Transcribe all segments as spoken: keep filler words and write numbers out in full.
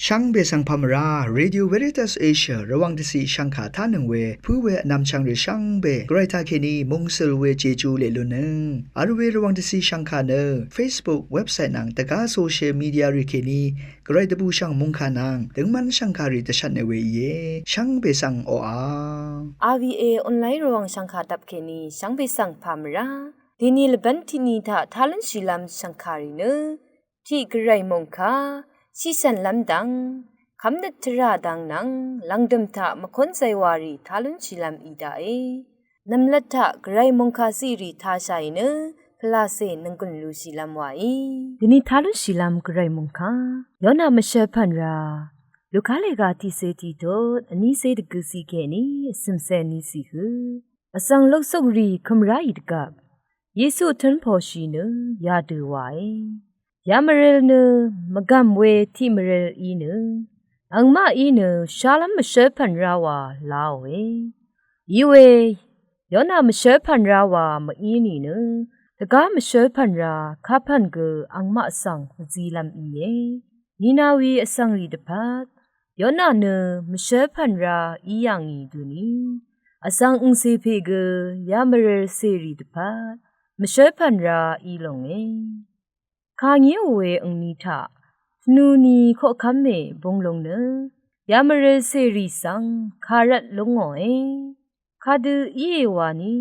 Shvngbe svng pà mvrá, Radio Veritas Asia Rvwàng dvciq shvngkà tánøng we pǿ we vnvmchvng rì shvngbe Gvray taqkèní mungsøl we Jeju leq lunnøng vl we Rvwàng dvciq shvngkà nø Facebook, website nvng dvgá social media rì kèní Gvray dvbùshv̀ng mòngkà nvng døngmv́n shv̀ngkàrì dvshvtne we íe. Shvngbe svng oqà. R V A online Rvwàng shv̀ngkà dvp kèní shvngbe svng pà mvrá. Dèní lvbv́n tiqni taq tá lúnshìlv́m shv̀ngkàrì nø tiq Gvray mòngkà, shiqshv̀nlv́m dvng, kv́mnøt tvrà dvng nvng lv̀ngdø̀m taq mvkún zaywàrì tá lúnshìlv́m í daqe. Nv̀mlat taq Gvray mòngkà ciqrì tāshàì nø pvlacè nònggùn lushìlv́m wàí. Dèní tá lúnshìlv́m Gvray mòngkà, Yona mvshvpv̀n rā. Luka lèga tiqcé tiqtut vnícé dvgøciq kèní vcø̀mcé vníciq hø. Vsvng loksukrì kø̀m ráì dvgvp Yesu tǿn pòshì nø yadø̀ wàe. Yamvril nø mvgv̀m we tiq mvril í nø, angmaq í nø shálv́m mvshvpv̀n rā wà laòe. Iwe Yona mvshvpv̀n rā wà mv-í nìnø, dvgá mvshvpv̀n rā kapv̀n gø angmaq svng mvzilv́m íe. Ninawi vsvngrì dvpvt Yona nø mvshvpv̀n rā í yà ngì døni, vsvng angcè pè gø yamvril cèrì dvpvt mvshvpv̀n rā í longe. Kà ngíò we angni taq tvnuni koqkv́m mè bung lung nø yamvril cèrì svng kàrvt lú ngòe. Kadø íe wani,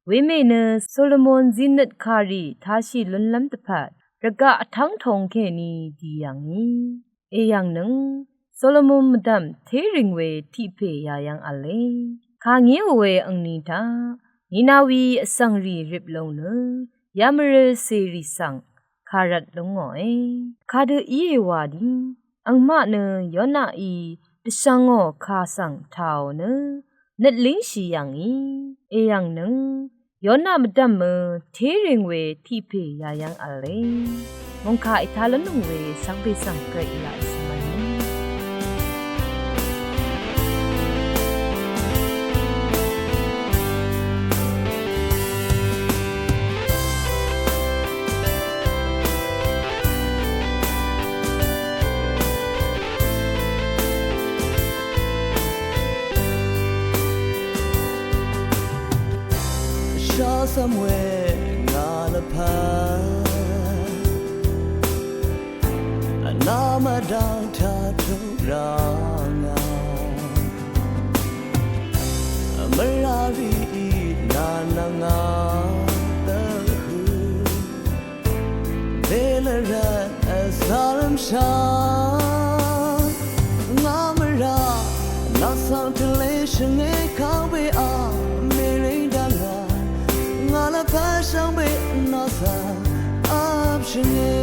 wemè nø Solomon zìnøt kàrì tāshì lúnlv́m dvpvt rvgaq vtv́ng tong kèní dì yà ngì. Èyv̀ng nøng Solomon mvdv̀m té rìng we tiq pè yà yv́ng v̄le. Kà ngíò we angni taq Ninawi vsvngrì rip lung nø yamvril cèrì svng kàrvt lú ngòe. Kadø íe wani, angmaq nø Yonaí dvshvngò kà svng tāò nø nøt língshì yà ngì. Èyv̀ng nøng Yona mvdv̀mø té rìng we tiq pè yà yv́ng v̄le. Mòngkà ètá lv́nlùng we shvngbe svng gvray èlaq èsø̀mv̄n í. Shá svm we ngà lvpat vnà mvdv̀ng taq tuq rvngà. Mvrà rìí nà nvngà dvhø. Dèlvrat vsv̀rvmshà ngà mvrà nà svng tvlē shvngē kàngpè a mèrì dvngà. Ngà lvpat shvngbe nà svng vp shvngē.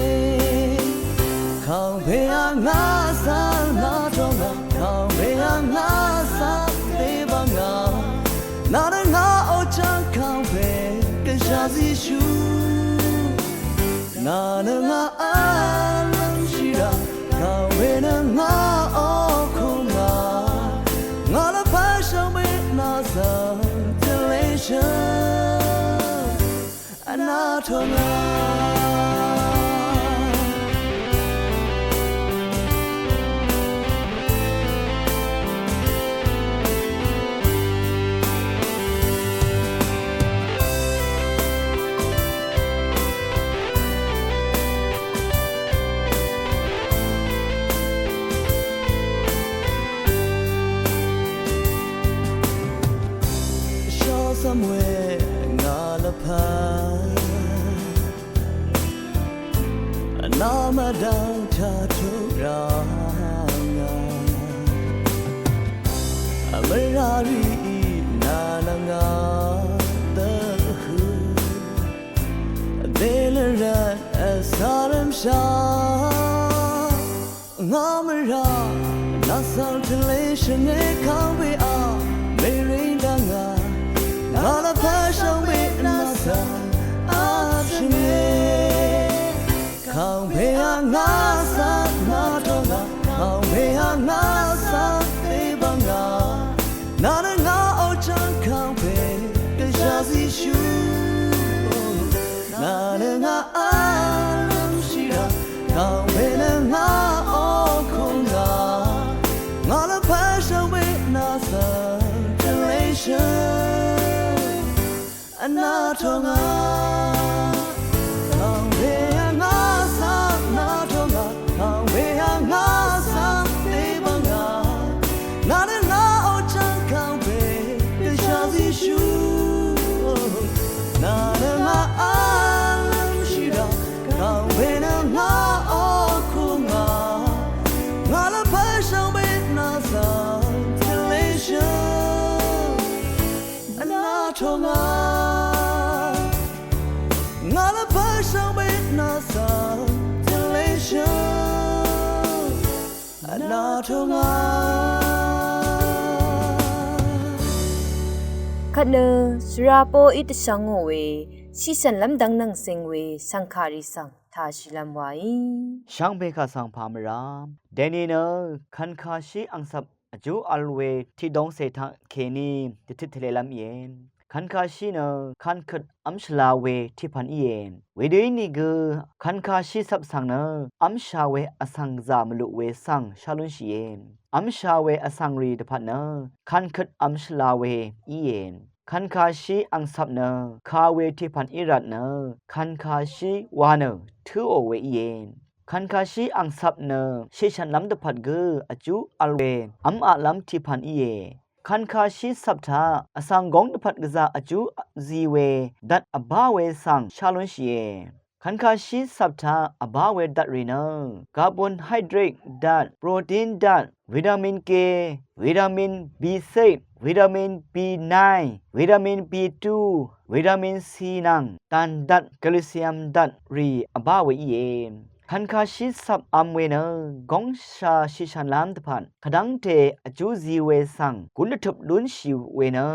Kàngpè a ngà svng nà tongà. Kàngpè a ngà svng dèbvngà. Nà nø ngà ochvng kàngpè gvzà zíshú. Nà nø ngà vlv́m shìrà, kàngpè nø ngà okùngà. Ngà lvpat shvngbe nà svng tvlē shvngē vnà tongà. Shá svm we ngà lvpat vnà mvdv̀ng taq tuq rvngà. Mvrà rìí nà nvngà dvhø. Dèlvrat vsv̀rvmshà ngà mvrà nà svng tvlē shvngē kàngpè a mèrì dvngà. Ngà lvpat shvngbe nà svng vp shvngē. Kàngpè a ngà svng nà tongà. Kàngpè a ngà svng dèbvngà. Nà nø ngà ochvng kàngpè gvzà zíshú. Nà nø ngà vlv́m shìrà, kàngpè nø ngà okùngà. Vnā tongà, kàngpè vnā svng, vnā tongà, kàngpè vnā svng, dèbvngà, ngà nø ngà ò chvng kàngpè, dvshà zíshú, ngà nø ngà vlv́m shìrà, kàngpè nø ngà ò kùngà, ngà lvpv́l shvngbe nà svng, tvleshø. Vnā tongà, ngà lvpv́l shvngbe nà svng, tvleshø. Vnā tongà. Kvt nø shvra poí dvshvngò we, shiqshv̀n lv́mdvng nvng sing we, shv̀ngkàrì svng, tashìlv́m waí. Shvngpè kà svng pà mvrá. Dèni nø, kvnkashí angsvp vjú vl we tiqdongcè taq kèní dvtøt tvlelv́m íe. Kvnkashí nø kvnkøt v́mshvla we tiqpv̀n íe. Wedø ínìgø kvnkashí cvp svng nø v́msha we vsvng gvzà mvluq we svng shá lúnshìe. V́msha we vsvng rì dvpvt nø kvnkøt v́mshvla we íe. Kvnkashí angsvp nø ka we tiqpv̀n í rvt nø kvnkashí wa nø tǿò we íe. Kvnkashí angsvp nø shiqshv̀nlv́m dvpvt gø vjú vl we v́m aqlv́m tiqpv̀n íe. Kvnkashí cvp taq vsvng góng dvpvt gvzà vjú zi we dvt vbá we svng shá lúnshìe. Kvnkashí cvp taq vbá we dvtrì nø carbonhydrate dvt, protein dvt, vitamin K, vitamin B six, vitamin B nine, vitamin B two, vitamin C nvng dàn dvt, calcium dvtrì vbá we íe. Kvnkashí cvp vm we nø góngsha shiqshv̀nlv́m dvpvt kvdv́ngte vjú zi we svng gún dvtøp lúnshì we nø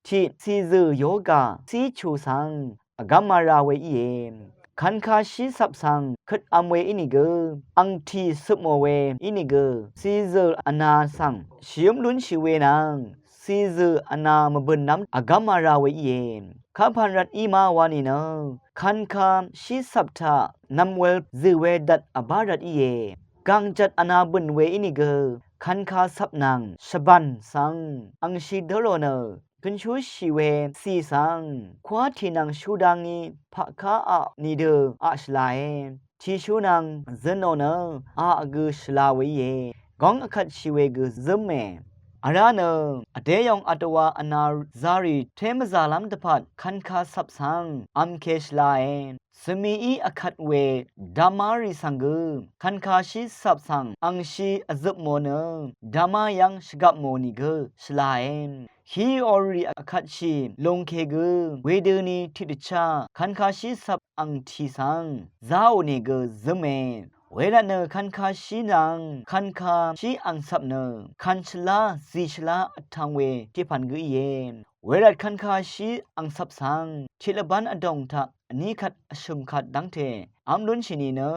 tiq cìzø̀ yogà cíchù svng vgv́m mara we íe. Kvnkashí cvp svng køt vm we ínìgø, angtì cøpmò we ínìgø, cìzø̀ vna svng shìǿm lúnshì we nvng, cìzø̀ vna mvbø̀nlv́m vgv́m mara we íe. Kapàn rvt í ma wa nìnø, kvnkashí cvp taq nvmwel zø̀ we dvt vbá rvt íe. Gàngjvt vna bø̀n we ínìgø, kvnka cvp nvng shvbàn svng angshi dǿ rò nø, kønshúshì we cì svng kwá tì nvng shú dá ngí paqká aq nìdø aq shvlae. Tìshú nvng zønò nø aq gø shvla we íe. Góng vkvtshì we gø zǿme. Vrá nø vdeyòng vdvwa vna zarì té mvzàlv́m dvpvt kvnka cvp svng vmke shvlae. Svmií vkvt we damarì svng gø kvnkashí cvp svng angshi vzøpmò nø, dama yv́ng shvgvpmò nìgø shvlae. Hí orì vkvtshì lungke gø wedøni tiqdvchá kvnkashí cvp angtì svng záò nìgø zǿme. Wervtnø kvnkashí nvng kvnkashí angcvp nø kvnshvlá zishvlá vtvng we tiqpv̀n gø íe. Wervt kvnkashí angcvp svng tiqlvbán vdòng taq vní kvt vshø̀m kvt dv́ngte v́m lúnshì nìnø,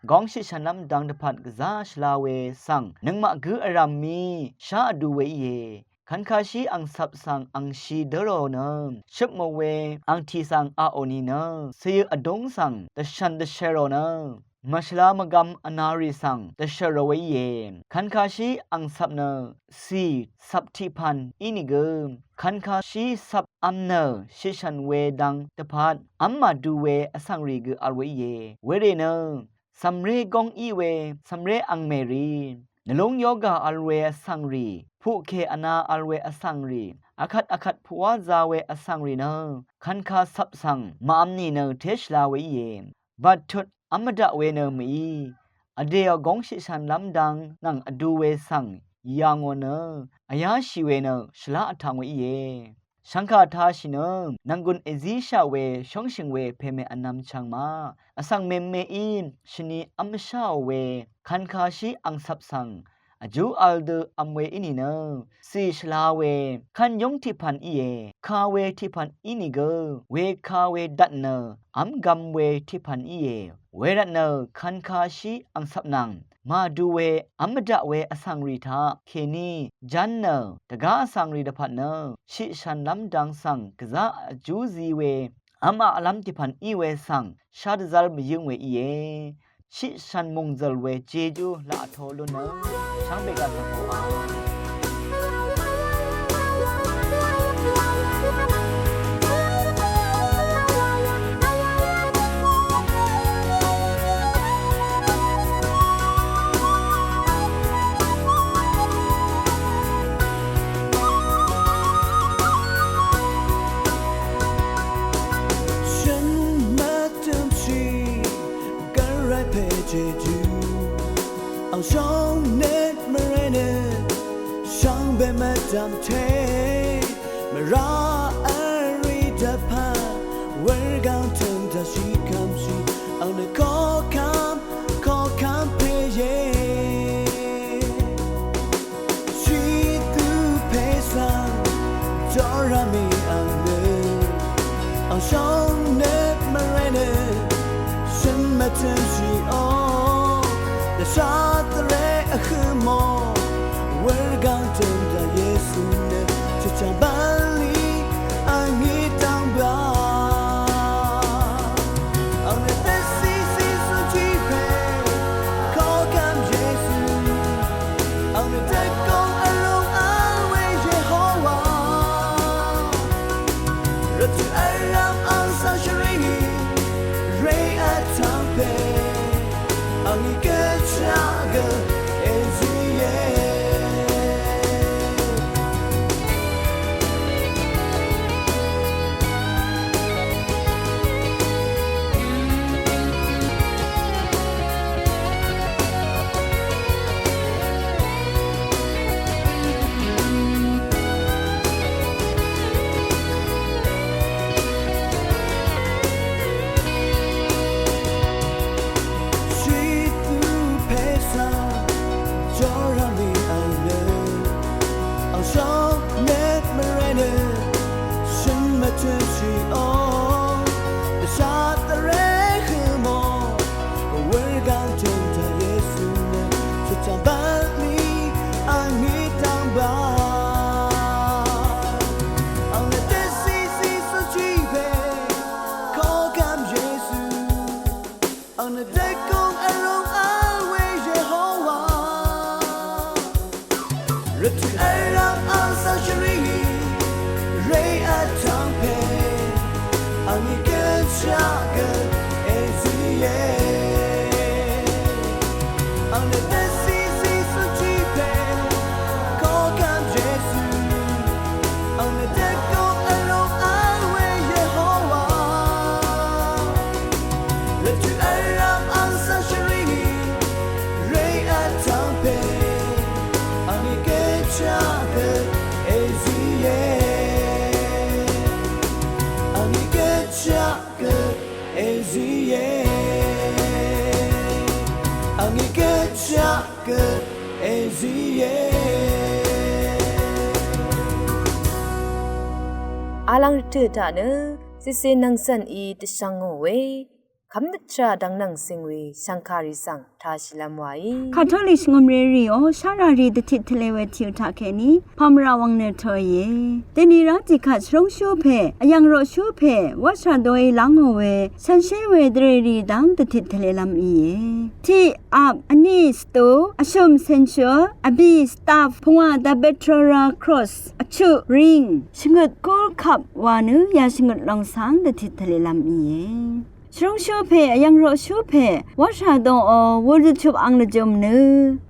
góng shiqshv̀nlv́m dang dvpvt gvzá shvla we svng nøngmaq gǿ vrv̀m mí shá vdu we íe. Kvnkashí angcvp svng angshi dǿ rò nø shøpmò we angtì svng aqò nìnø, cìyø vdúng svng dvshv̀n dvshv̀rò nø mvshvla mvgvm vnarì svng dvshv̀rò we íe. Kvnkashí angcvp nø cì cvp tiqpv̀n ínìgø, kvnkashí cvp vm nø shiqshv̀n we dang dvpvt v́m màdu we vsvng rì gø vl we íe. Werì nø cv̀mré góng í we cv̀mré angmè rì, nvlúng yoga vl we vsvng rì, puqkè vna vl we vsvng rì, akvt akvt puqwá za we vsvng rì nø kvnka cvp svng màvm nìnø té shvla we íe. Bvttut v́m mvdaq we nø mèí, vdèò góng shiqshv̀nlv́m dang nvng vdu we svng yà ngò nø vyáshì we nø shvlá vtvng we íe. Shvngkà tashì nø nv̀nggùn èzíshaq we shóngshø̀ng we pèmè vnvm chvng ma. Vsvng mèmeí shvni v́m mvsháò we kvnkashí angcvp svng vjú vl dø vm we í nìnø, cì shvla we kvn yúng tiqpv̀n íe. Ka we tiqpv̀n ínìgø, weka we dvt nø v́m gvm we tiqpv̀n íe. Wervtnø kvnkashí angcvp nvng màdu we v́m mvdaq we vsvng rì taq kèní ján nø dvgá vsvng rì dvpvt nø shiqshv̀nlv́m dang svng gvzá vjú zi we v́m aqlv́m tiqpv̀n í we svng shá dvzv́l mvyǿng we íe. Shiqshv̀n mòngzø̀l we jejú laq vtō lúnø shvngbe gvzv̀ng oqà. Nøt mvré nø shvngbe mvdv̀m te mvrá vrí dvpvt wurgáng tø̀m dvshì kv́mshì ang nø koqkv́m koqkv́m pè íe. Shì dø pè svng jora mì ang nø ang shóng nøt mvré nø shø̀n mvtø̄shì o. Dvshà dvré vhø̄ mò wurgáng tø̀m dv̀m Yesu nø chø̀chv̀ng bv̀nlì ang í dv̀ngbà. Ang nø dvcì cì cì pè koqkv́m Yesu. Ang nø dvgùng vrūng vl we Yehowa. Rvtø̀ vrv̀m ang svng shvrì rè vtv̀ng pè. Ang í gø chaq gø èzí íe. Shì dø pè svng jora mì ang nø ang shóng nøt mvré nø shø̀n mvtø̄shì o. Dvshà dvré vhø̄ mò wurgáng tø̀m dv̀m Yesu nø chø̀chv̀ng bv̀nlì ang í dv̀ngbà. Ang nø dvcì cì cì pè koqkv́m Yesu. Ang nø dvgùng vrūng vl we Yehowa. Rvtø̀ vrv̀m ang svng shvrì rè vtv̀ng pè. Ang í gø chaq gø èzí íe. Ang nø dvcì cì cì pè koqkv́m Yesu. Ang nø dvgùng vrūng vl we Yehowa. Rvtø̀ vrv̀m ang svng shvrì rè vtv̀ng pè. Ang í gø chaq gø èzí íe. Ang í gø chaq gø èzí íe. Ang í gø chaq gø èzí íe. Alvng rvtø̀ taq nø cìcè nvng cv̀n í dvshvng ngò we kv́mnøt tvrà dvng nvng cing we shv̀ngkàrì svng tāshìlv́m wàí. Katolik shvngø̀mré rìò shárà rì dvtit tvle we tìò taqkèní pàmvrà wvng nø tø̀ìe. Dèni rá tiqkvt shvrúngshú pè, vyv̀ng roqshú pè, wáshà doí lv́ngò we shànshér we dvrèrì dv́ng dvtit tvlelv́m íe. Tiq ap, vní stò, vshø̀m sensual, vbì staff, pungwà the Betrothal Cross, vchuq ring, shvngøt gúrkvp wa nø yà shvngøt lòng svng dvtit tvlelv́m íe. Shvrúngshú pè, vyv̀ng roqshú pè, wáshà doò wur dvchup ang lvjø̀m nø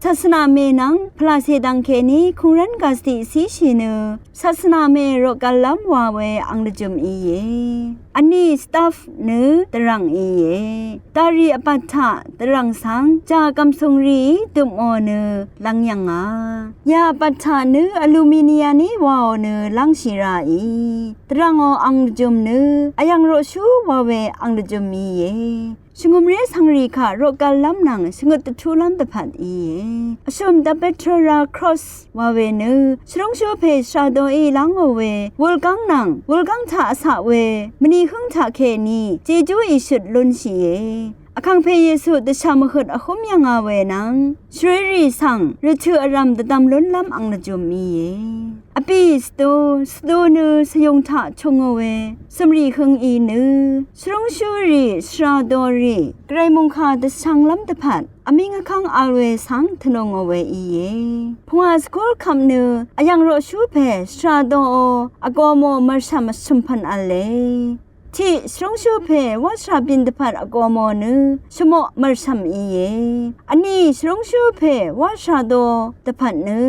sasvnà mè nvng pvlàcè dvngkèní kùngrv́n gàcì císhì nø sasvnà mè roqgvllv́m wa we ang lvjø̀m íe. Vní staff nø dvrv̀ng íe. Darì vbat taq dvrv̀ng svng jà gv̀msùng rìí døpmò nø lv́ng yv̀ngà. Yà vbat taq nø aluminium í waò nø lv́ngshì ràì. Dvrv̀ngò ang lvjø̀m nø vyv̀ng roqshú wa we ang lvjø̀m íe. Shvngø̀mré cv̀ngrì kaq roqgvllv́m nvng shvngøt dvtúlv́m dvpvt íe. Vshø̀m the Betrothal Cross wa we nø shvrúngshú pè shvrà doí lv́ngò we wulgv́ng nvng wulgv́ng taq vcaq we mvnihǿng taqkèní jejú ìshøt lúnshìe. Vkàngpè Yesu dvshà mvhøt vhúm yv̀ngà we nvng shvrérì svng rvtø̀ vrv̀m dvdvm lúnlv́m ang lvjø̀m íe. Vbì stò, stò nø svyùng taq chungò we cø̀mrì høng í nø shvrúngshúrì, shvrà dorì, gvray mòngkà dvshvnglv́m dvpvt vmíng vkv́ng vl we svng tvnòngò we íe. Pungwà skúl kvp nø vyv̀ng roqshú pè shvrà doò vgō mò mv̀rshv̀m vshø̀mpv̀n v̄le. Tiq shvrúngshú pè wáshà bìn dvpvt vgō mò nø shvmoq mv̀rshv̀m íe. Vní shvrúngshú pè wáshà do dvpvt nø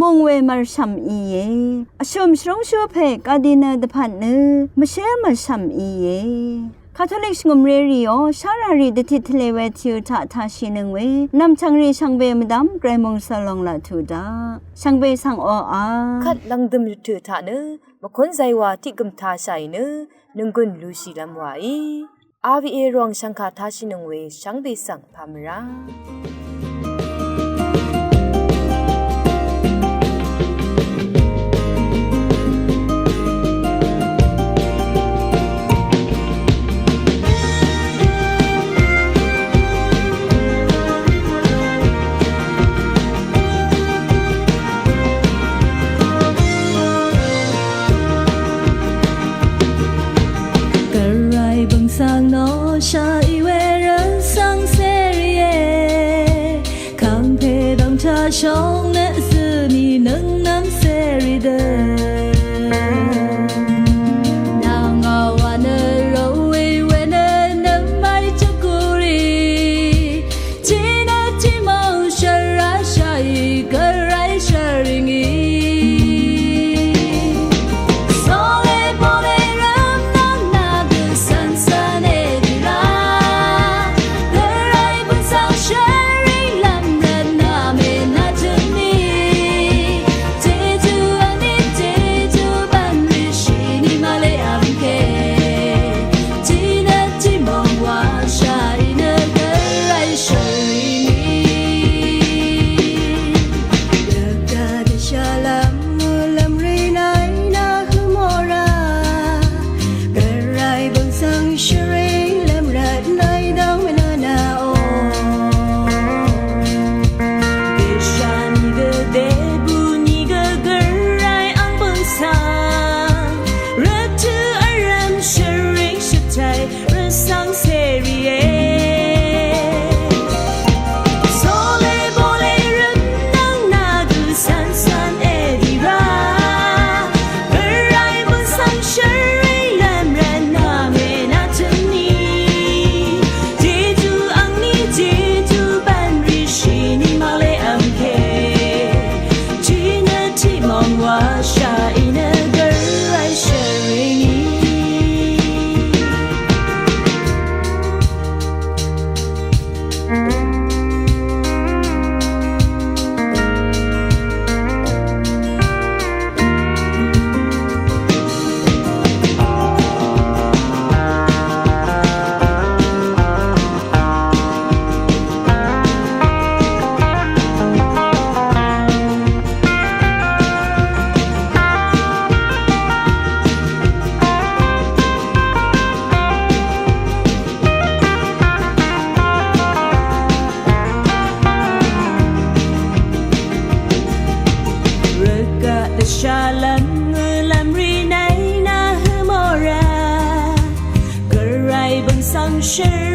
mùng we mv̀rshv̀m íe. Vshø̀m shvrúngshú pè cardinal dvpvt nø mvshér mv̀rshv̀m íe. Katolik shvngø̀mré rìò, shárà rì dvtit tvlē we tìø taq tāshìnøng we, nv̀mchv̀ng rì shvngbe mvdv́m, Gvray mòngsv̀l lòng laq tuq daq. Shvngbe svng oqà. Kvt lv̀ngdø̀m rvtø̀ taq nø, mvkún zaywa tiq gø̀m tāshàì nø, nònggùn lushìlv́m wàí. R V A ròng shv̀ngkà tāshìnøng we, shvngbe svng pà mvrá. Gvray bø̀ng svng nò shàì we rvsvng cèrìe. Kàngpè dv̀ngchá shóng nø zø̀ nì nøngnv́m cèrì dø. Nv̀ng àwà nø rvwè we we nø nvmv́y chvkùrì. Tiqnø tiqmòng shvrá shàì Gvray shvrì ngì. Sole pole rvmnvng nvgø svnsvn edira. Gvray bø̀n svng shvring lvmrvt nvme nvtøni. Jeju vni jeju bvnri shini male amke. Tiqnø tiqmòng wa shàì nø Gvray shvring ngì. Rvgaq dvshalv́m mø̀lv́m rì nàí nà hømora. Gvray bø̀ng svng shvring lv́m rvt nàí dv́ng mvnvnàò. Dvsha nìgø dvbù nìgø Gvray ang bø̀ng svng rvtø̀ vrv̀m shvring shvtay rvsvng cèrìe. Sole bole rvmnvng nvgø svnsvn edira. Gvray bø̀n svng shvring lvmrvt nvme nvtøni. Jeju angni jeju bvnri shini male amke. Tiqnø tiqmòng wa shàì nø Gvray shvring ngì. Rvgaq dvshalv́m mø̀lv́m rì nàí nà hømora. Gvray bø̀ng svng shvr